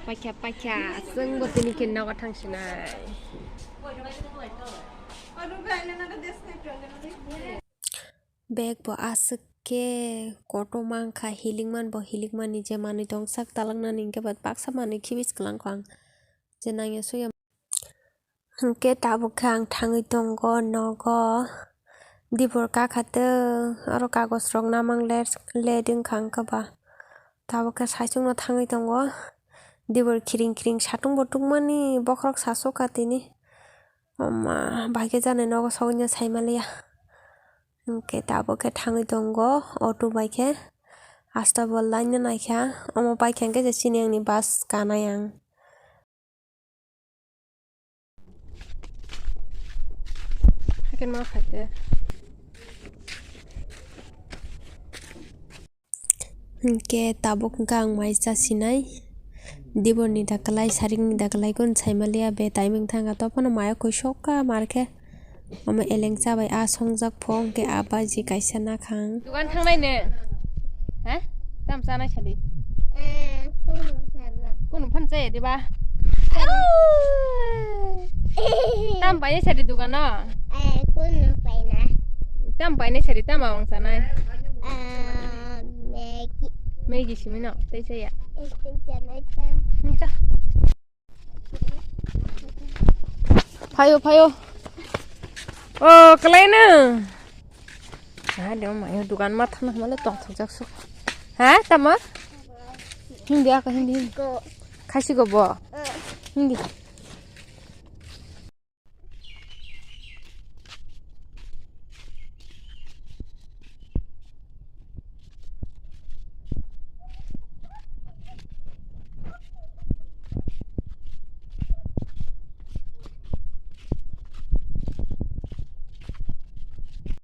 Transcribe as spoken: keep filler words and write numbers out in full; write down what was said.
Paikha, paikha, chwngbo tini khe nogo thangsinai. Bag bo aswk khe kotor mankha, hilikman bo hilikmani je manwi tongsak talaknani hinkhe ba baksa manwi khibis kwlangkha ang je nangya suyam. Hinkhe tabuk khe ang thangwi tongo nogo, dibor kakha tei oro kagoj rok namang le, let wngkha hinkhe ba. Tabuk khe saichung no thangwi tongo. Dibor khiring khiring satung bo tungmani bokhorok sasokha tini. Oma, bai khe jani nogo sogwi no saimaliya. Hinkhe tabuk khe thangwi tongo auto bai khe. Asta bo line no naikha. Omo bai khe hinkhe je chini ani bus kanai ang. Haikhe ma phaikhe. Hinkhe tabuk hinkhe ang mai chasinai. Diborni daklai, saringni daklai kunu saimaliya be, timing thangkha, tophano maya koi sokha markhe. Omo elengsa bai a songjak pho, hinkhe a baji kaisa nakhang. Dugan thangnai ne? He? Tam chanai sadi? Eh, kunu sana. Kunu phan chaya diba? Sana. Tam painai sadi dugan no? Eh, kunu paina. Tam painai sadi, tam awang chanai? Ah, Maggi. Maggi simi no, tei chaya. Eh, tei chanai tam. Hinta. Phaio, phaio. O, kwlaino. Hai de, mayo dugan ma thangna hwnle tongthokjak sok. Ha, tamo? Hindi, ako hindi, hindi. Go. Khasi go bo? Eh. Hindi.